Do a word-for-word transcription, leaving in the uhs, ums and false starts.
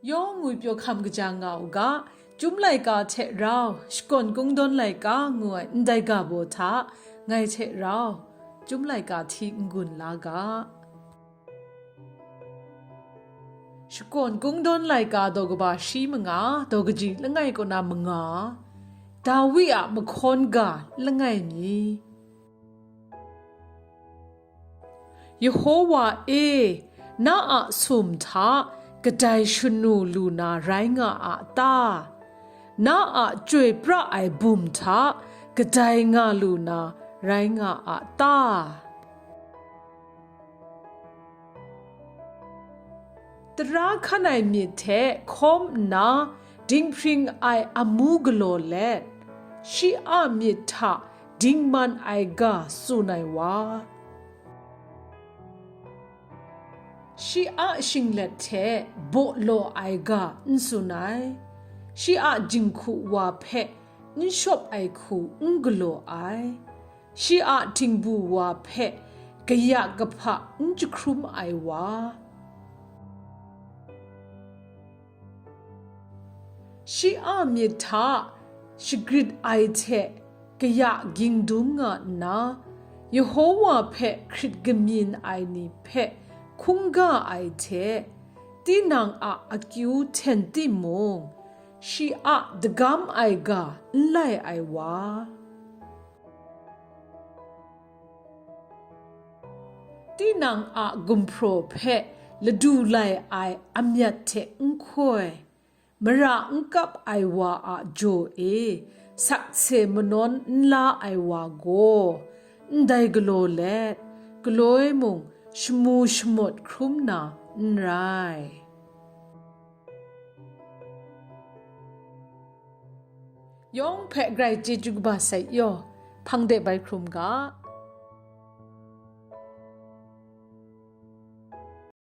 Yawng ngwipyaw hkam kaja nga u ga, Chyum laika hte rau, Shakawn Kungdawn laika ngu ai ndai ga baw hta, ngai hte rau, Chyum laika hti n-gun la ga. Shakawn Kungdawn laika daw kaba shi manga, daw kaji langai kaw na manga, Dawi a mahkawn ga langai mi. Yehowa e, na a sum hta kadai shanu lu na rai nga a ta? Na a chyoi pra ai bum hta kadai nga lu na rai nga a ta? Tara hkan ai myit hte hkawm nna dinghpring ai amu galaw let, shi a myit hta dingman ai ga tsun ai wa, shi a shinglet hte baw law ai ga n tsun ai, shi a jinghku wa hpe n shawp ai hku n galaw ai, shi a htingbu wa hpe kaya kahpa n jahkrum ai wa, shi a myit hta shagrit ai hte kaya ging dum nga nna, Yehowa hpe hkrit kamyin ai ni hpe hkungga ai hte, tinang a akyu hten timung, shi a dagam ai ga n lai ai wa, tinang a gumhpraw hpe ladu lai ai amyat hte n hkoi, mara n kap ai wa a jaw e sakse manawn n la ai wa gaw, ndai galaw let, galoi mung shamu shamawt hkrum na n rai. Yawng hpe grai chyeju kaba sai yaw, hpang de bai hkrum ga.